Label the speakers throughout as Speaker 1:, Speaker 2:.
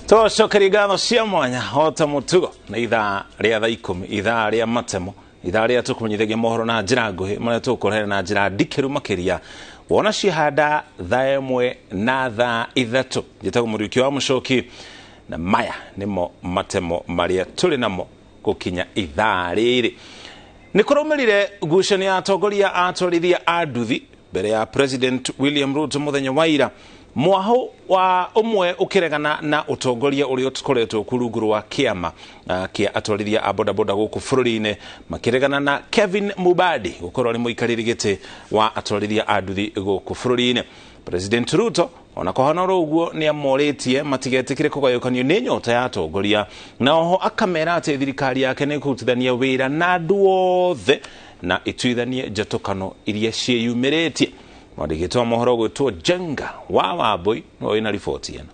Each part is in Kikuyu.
Speaker 1: Tũcokeria ngatho cia mwanya o ta mũtugo. Nĩ ithaa rĩa thaa 10, ithaa rĩa matemo, ithaa rĩa tũkũmenyithagia mohoro na njĩra nguhĩ marĩa tũgũkũrehera na njĩra ndikĩru makĩria wona ciahanda thaa 1 na thaa 3. Njĩtagwo Mũriũki wa Mũcoki, na maya nĩmo matemo marĩa tũrĩ namo gũkinya ithaa rĩrĩ. Nĩ kũraumĩrire ngucanio ya atongoria a atwarithia a nduthi mbere ya President William Ruto mũthenya wa ira, mwaho wa ũmwe ũkĩregana na ũtongoria ũrĩa ũkoretwo rungu rwa kĩama kĩa atwarithia a bodaboda gũkũ bũrũri-inĩ, makĩregana na Kevin Mubadi gũkorwo arĩ mũikarĩri gĩtĩ wa atwarithia a nduthi gũkũ bũrũri-inĩ. President Ruto ona kũhana oro ũguo nĩ amorĩtie matigetĩkĩre kũgayũkanio nĩ nyota ya atongoria, na oho akamera atĩ thirikari yake nĩ ĩkũrutithania wĩra na andũ othe na ĩtuithanie njatũkano iria ciĩyumĩrĩtie. Mwandĩki wa mohoro gwĩtwo Jenga wa Wambui nĩwe wĩna riboti ĩno.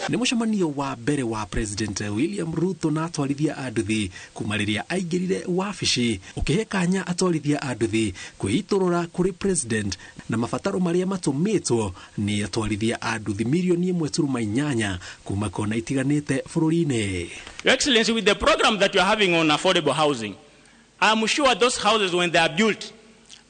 Speaker 2: Nĩ mũcemanio wa mbere wa President William Ruto na atwarithia a nduthi kuma rĩrĩa aingĩrire wabici, ũkĩhe kanya atwarithia a nduthi kwĩitũrũra kũrĩ President na mabataro marĩa matũmĩtwo nĩ atwarithia a nduthi mirioni 1.8 kuma kona itiganĩte bũrũri-inĩ.
Speaker 3: Your Excellency, with the program that you are having on affordable housing, I'm sure those houses when they are built,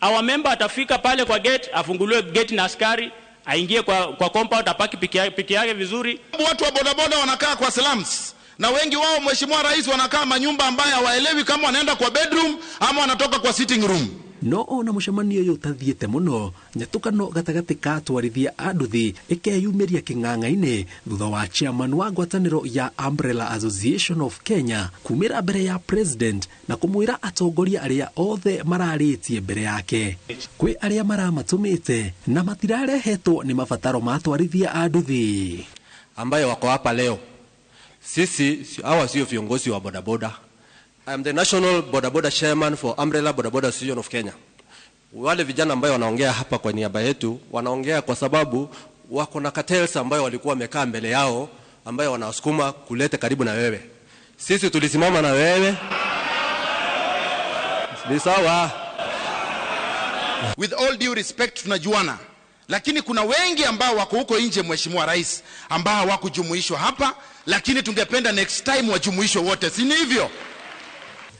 Speaker 3: our member atafika pale kwa gate, afunguliwe gate na askari, aingie kwa compound, apaki piki yake vizuri.
Speaker 4: Watu wa bodaboda wanakaa kwa slums, na wengi wao Mheshimiwa Rais wanakaa manyumba ambayo hawaelewi kama wanaenda kwa bedroom ama wanatoka kwa sitting room.
Speaker 2: No ona mũcemanio ũyũ ũtathiĩte mũno, nyatũkano gatagatĩ ka atwarithia a nduthi ĩkeyumĩria kĩng'ang'a-inĩ thutha wa chairman wa ngwatanĩro ya Umbrella Association of Kenya kumĩra mbere ya President na kũmwĩra atongoria arĩa othe mararĩtie mbere yake kwĩ arĩa maramatũmĩte na matirarehetwo nĩ mabataro ma atwarithia a nduthi
Speaker 5: ambayo wako hapa leo. Sisi hawa sio viongozi wa bodaboda. I am the national bodaboda chairman for Umbrella Bodaboda Association of Kenya. Wale vijana ambao wanaongea hapa kwa niaba yetu, wanaongea kwa sababu wako na cartels ambayo walikuwa wamekaa mbele yao, ambayo wanawasukuma kulete karibu na wewe. Sisi tulisimama na wewe. Ni sawa.
Speaker 4: With all due respect tunajuana. Lakini kuna wengi ambao wako huko nje Mheshimiwa Rais ambao hawakujumuishwa hapa, lakini tungependa next time wajumuishwe wote, si hivyo?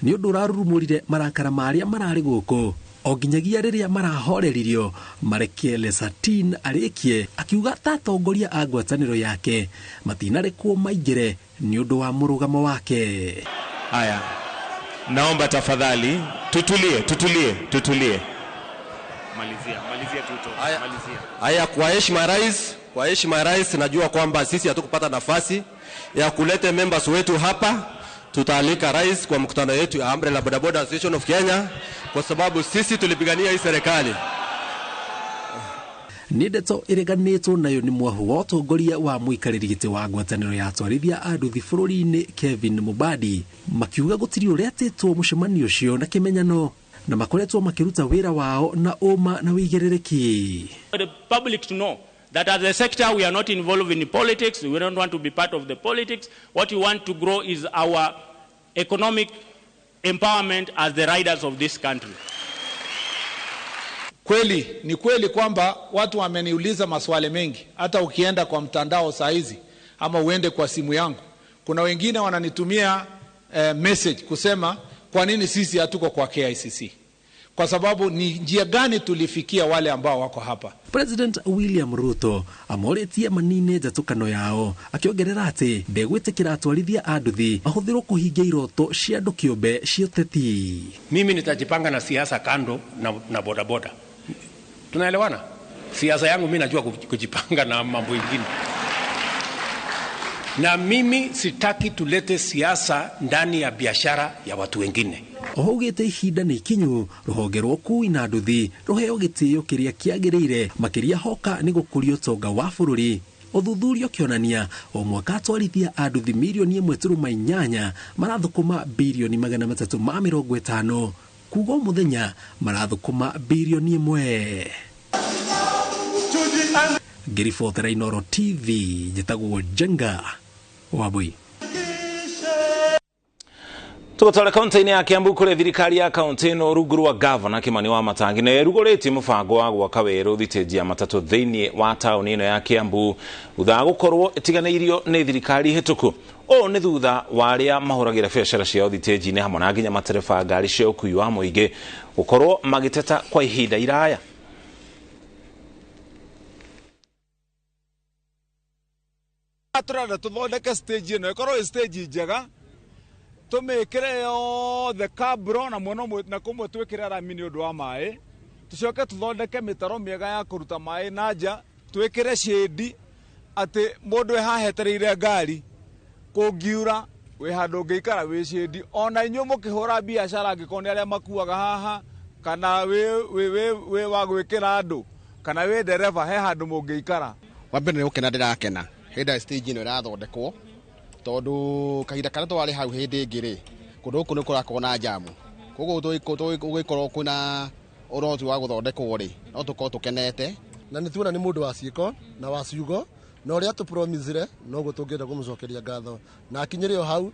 Speaker 2: Nĩ ũndũ ũrarurumũrire marakara marĩa mararĩ gũkũ o nginyagia rĩrĩa marahoreririo mareke Lesatin arĩkie akiuga ta atongoria a ngwatanĩro yake matinarekwo maingĩre nĩ ũndũ wa mũrũgamo wake.
Speaker 6: Haya, naomba tafadhali tutulie, tutulie, tutulie.
Speaker 7: Malizia, malizia tuto, malizia.
Speaker 5: Haya, kwa heshima rais, kwa heshima rais, najua kwamba sisi hatukupata nafasi ya kulete members wetu hapa. Tutaalika rais kwa mkutano yetu ya Umbrella Bodaboda Association of Kenya kwa sababu sisi tulipigania hii serikali.
Speaker 2: Nĩ ndeto ĩreganĩtwo nayo nĩ mwahu wa ũtongoria wa mũikarĩri gĩtĩ wa ngwatanĩro ya atwarithia a nduthi bũrũri-inĩ Kevin Mubadi makiuga gũtirĩ ũrĩa atĩtwo mũcemanio ũcio na kĩmenyano na makoretwo makĩruta wĩra wao na ũma na wĩigĩrĩrĩki.
Speaker 3: The public to know that as a sector we are not involved in politics, we don't want to be part of the politics. What we want to grow is our economic empowerment as the riders of this country.
Speaker 8: Kweli, ni kweli kwamba watu wameniuliza maswali mengi. Hata ukienda kwa mtandao saa hizi ama uende kwa simu yangu, kuna wengine wananitumia message kusema kwa nini sisi hatuko kwa KICC? Kwa sababu ni njia gani tulifikia wale ambao wako hapa.
Speaker 2: President William Ruto amorĩtie manine njatũkano yao akĩongerera atĩ ndegwĩtĩkĩra atwarithia a nduthi mahũthĩrwo kũhingia iroto cia andũ kĩũmbe cia ũteti.
Speaker 9: Mimi nitajipanga na siasa kando na bodaboda. Tunaelewana? Siasa yangu mimi najua kujipanga na mambo mengine. Na mimi sitaki tulete siasa ndani ya biashara ya watu wengine.
Speaker 2: Oho ugĩte ihinda nĩ ikinyu rũhonge rwa ũkui na nduthi rũheo gĩtĩo kĩrĩa kĩagĩrĩire makĩria hoka nĩ gũkũria ũtonga wa bũrũri. Ũthuthuria ũkĩonania o mwaka atwarithia a nduthi mirioni 1.8 marathũkũma birioni 350, kuga o mũthenya marathũkũma birioni 1. Ngĩribotera Inooro TV, njĩtagwo Jenga Wambui.
Speaker 1: Tugotwara kaunti-inĩ ya Kiambu kũrĩa thirikari ya kaunti ĩno rungu rwa gavana Kimani wa Matangi nĩ ĩrugũrĩtie mũbango wa gwaka werũ thitĩnji ya matatũ thĩinĩ wa taũni ĩno ya Kiambu thutha wa gũkorwo ĩtiganĩirio nĩ thirikari hĩtũku. Ũũ nĩ thutha wa arĩa mahũragĩra biacara ciao thitĩnji-inĩ hamwe na nginya matereba ngari cia ũkui wa mũingĩ gũkorwo magĩteta kwa ihinda iraya.
Speaker 10: Turenda tuthondeke stage ĩno ĩkorwo ĩ stage njega, tumikire yothe kabro na mwena ũmwe na kũmwe twĩkĩre rami nĩ ũndũ wa maĩ, tucoke tuthondeke mĩtaro mĩega ya kũruta maĩ na nja, twĩkĩre shade atĩ mũndũ e haha etereire ngari kũngiura wĩ handũ ũngĩikara wĩ shade. Ona inyuĩ mũkĩhũra biacara angĩkorwo nĩ arĩa makuaga haha kana wĩ wa gwĩkĩra andũ kana wĩ ndereba, he handũ mũngĩikara.
Speaker 11: Wa mbere nĩ gũkena ndĩrakena hĩndĩ ya stage ĩno ĩrathondekwo, tondũ kahinda karĩa twarĩ hau hĩndĩ ĩngĩ rĩ, kũndũ gũkũ nĩ kũrakorwo na njamu, koguo gũgĩkorwo kwĩna ũroti wa gũthondekwo rĩ, no tũkorwo tũkenete.
Speaker 12: Na nĩ tuona nĩ mũndũ wa ciĩko na wa ciugo, na ũrĩa tũpromisire noguo tũngĩenda kũmũcokeria ngatho na akinyĩre o hau.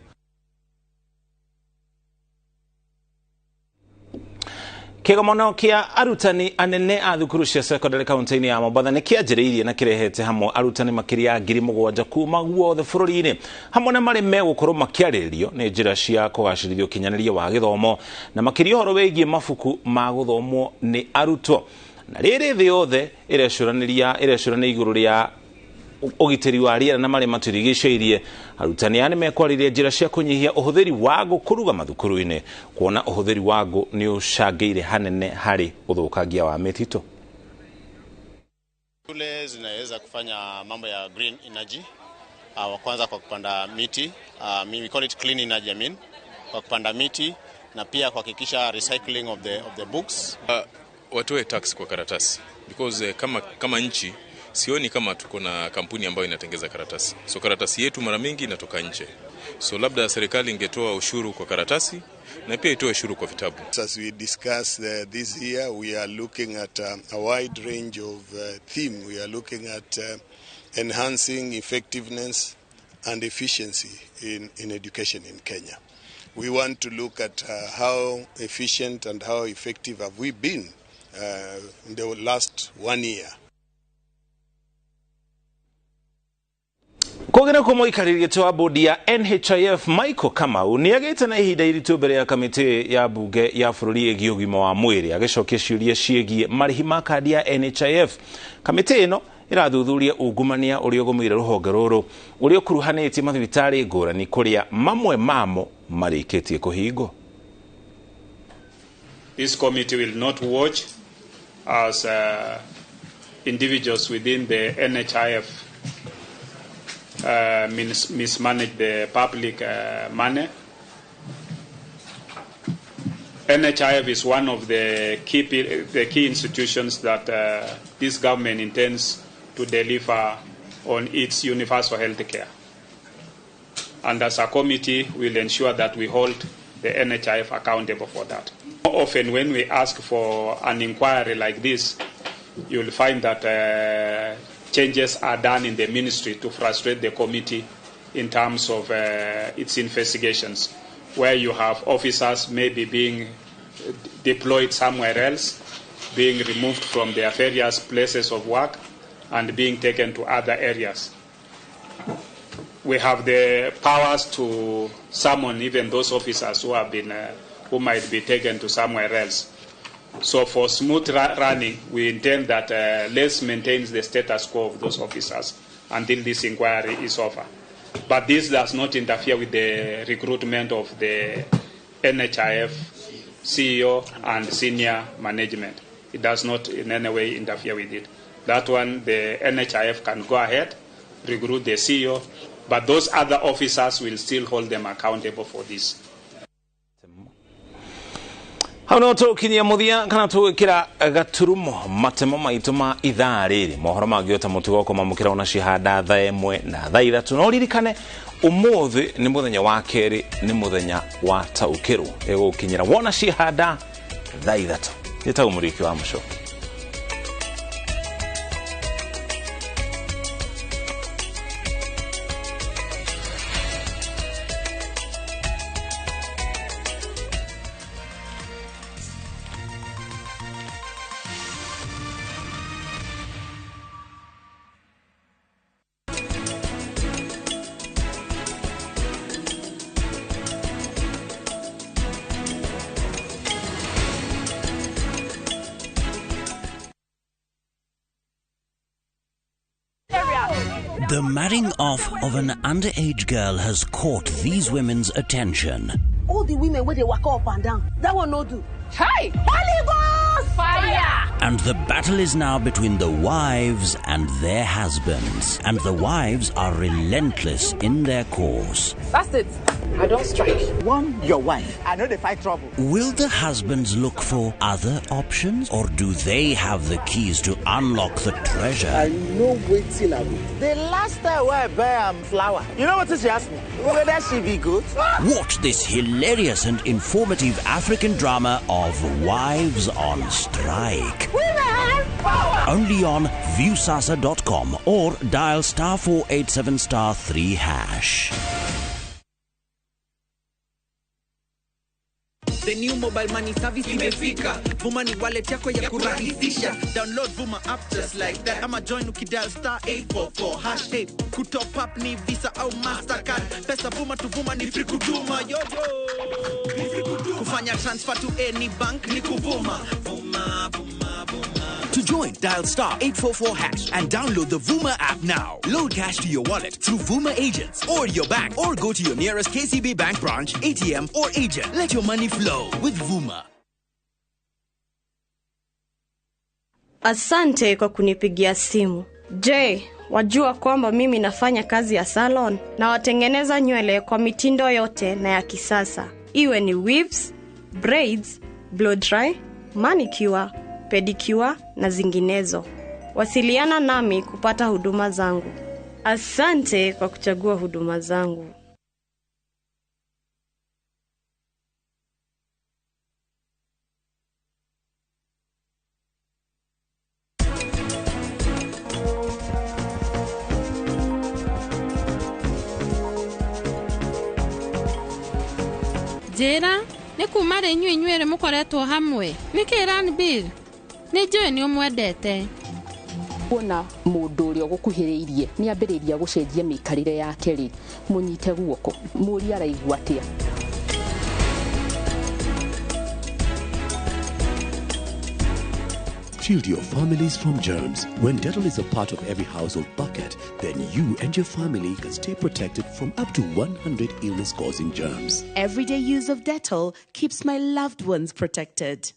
Speaker 1: Kĩgomano kĩa arutani anene a thukuru cia secondary kaunti-inĩ ya Mombatha nĩ kĩanjĩrĩirie na kĩrehete hamwe arutani makĩria ya 7,000 kuma guothe bũrũri-inĩ, hamwe na marĩ megũkorwo makĩarĩrĩrio nĩ njĩra cia kũgacĩrithia ũkinyanĩria wa gĩthomo na makĩria ũhoro wĩgiĩ mabuku ma gũthomwo nĩ arutwo. Na rĩrĩ thĩ yothe ĩrecũranĩria igũrũ rĩa ũgitĩri wa rĩera na marĩa matũrigicĩirie, arutani aya nĩmekwarĩria njĩra cia kũnyihia ũhũthĩri wa ngũ kũruga mathukuru-inĩ, kuona ũhũthĩri wa ngũ nĩ ũcangĩire hanene harĩ ũthũkangia wa mĩtitũ.
Speaker 13: Shule zinaweza kufanya mambo ya green energy, wa kwanza kwa kupanda miti, we call it clean energy, I mean, kwa kupanda miti na pia kuhakikisha recycling of the books.
Speaker 14: Watoe tax kwa karatasi because kama nchi sioni kama tuko na kampuni ambayo inatengeza karatasi. So karatasi yetu mara mingi inatoka nje. So labda serikali ingetoa ushuru kwa karatasi na pia itoe ushuru kwa vitabu.
Speaker 15: As we discuss this year, we are looking at a wide range of theme. We are looking at enhancing effectiveness and efficiency in education in Kenya. We want to look at how efficient and how effective have we been in the last 1 year.
Speaker 1: Kũgĩra kwa mũikarĩri gĩtĩ wa bodi ya NHIF Michael Kamau nĩ agĩte na ihinda iritũ mbere ya kamĩtĩ ya bunge ya bũrũri ĩgiĩ ũgima wa mwĩrĩ agĩcokia ciũria ciĩgiĩ marĩhi ma kandi ya NHIF. Kamĩtĩ ĩno ĩrathuthuria ungumania ũrĩa ũgũmĩire rũhonge rũrũ ũrĩa ũkuruhanĩtie mathibitarĩ ngũrani kũrĩa mamwe mamo marĩkĩtie kũhingwo.
Speaker 16: This committee will not watch as individuals within the NHIF mismanage the public money. NHIF is one of the key institutions that this government intends to deliver on its universal health care. And as a committee, we'll ensure that we hold the NHIF accountable for that. Often when we ask for an inquiry like this, you'll find that changes are done in the ministry to frustrate the committee in terms of its investigations, where you have officers maybe being deployed somewhere else, being removed from their various places of work and being taken to other areas. We have the powers to summon even those officers who have been, who might be taken to somewhere else. So for smooth running, we intend that let's maintain the status quo of those officers until this inquiry is over. But this does not interfere with the recruitment of the NHIF CEO and senior management. It does not in any way interfere with it. That one, the NHIF can go ahead, recruit the CEO, but those other officers will still hold them accountable for this.
Speaker 1: Hau no tũkinyia mũthia kana tũgĩkĩra gaturumo matemo maitũ ma ithaa rĩrĩ mohoro mangĩ ota mũtugo kũmamũkĩra ona cihanda thaa 1 na thaa 3 no ririkane ũmũthĩ nĩ mũthenya wa kerĩ nĩ mũthenya wa taũkĩrwo ĩgũkinyĩra wona cihanda thaa 3 njĩtagwo Mũrĩki wa Mũcoki.
Speaker 17: The marrying off of an underage girl has caught these women's attention.
Speaker 18: All the women where they walk up and down, that one no do. Hey! Holy Ghost! Fire!
Speaker 17: And the battle is now between the wives and their husbands. And the wives are relentless in their course.
Speaker 18: That's it. I don't strike.
Speaker 19: One, your wife. I know they fight trouble.
Speaker 17: Will the husbands look for other options, or do they have the keys to unlock the treasure?
Speaker 19: I know waiting I will. The last time I buy flour, you know what she asked me? Whether she be good?
Speaker 17: Watch this hilarious and informative African drama of Wives on Strike.
Speaker 18: Women power!
Speaker 17: Only on Viusasa.com or dial *487 *3#.
Speaker 20: The new mobile money service imefika. Vuma ni wallet yako ya kurahisisha. Download Vuma app just like that. Ama join ukidial *844#. Kutop up ni Visa au Mastercard. Pesa Vuma to Vuma ni free kutuma. Yo yo. Ni free kutuma. Kufanya transfer to any bank ni kuvuma. Vuma, Vuma, Vuma.
Speaker 21: To join, dial *844# and download the Vuma app now. Load cash to your wallet through Vuma agents or your bank, or go to your nearest KCB Bank branch, ATM or agent. Let your money flow with Vuma.
Speaker 22: Asante kwa kunipigia simu. Je, wajua kwamba mimi nafanya kazi ya salon na watengeneza nywele kwa mitindo yote na ya kisasa. Iwe ni weaves, braids, blow dry, manicure, pedicure na zinginezo. Wasiliana nami kupata huduma zangu. Asante kwa kuchagua huduma zangu.
Speaker 23: Njĩra, nĩ kuma rĩ inyuĩ inyuerĩ mũkoretwo hamwe? Nĩkĩ Ranbir? Nĩ njũĩ nĩ ũmwendete.
Speaker 24: Kuona mũndũ ũrĩa ũgũkuhĩrĩirie nĩ ambĩrĩria gũcenjia mĩikarĩre yake rĩ, mũnyite guoko, mũũrie araigua atĩa.
Speaker 25: Shield your families from germs. When Dettol is a part of every household bucket, then you and your family can stay protected from up to 100 illness-causing germs.
Speaker 26: Everyday use of Dettol keeps my loved ones protected.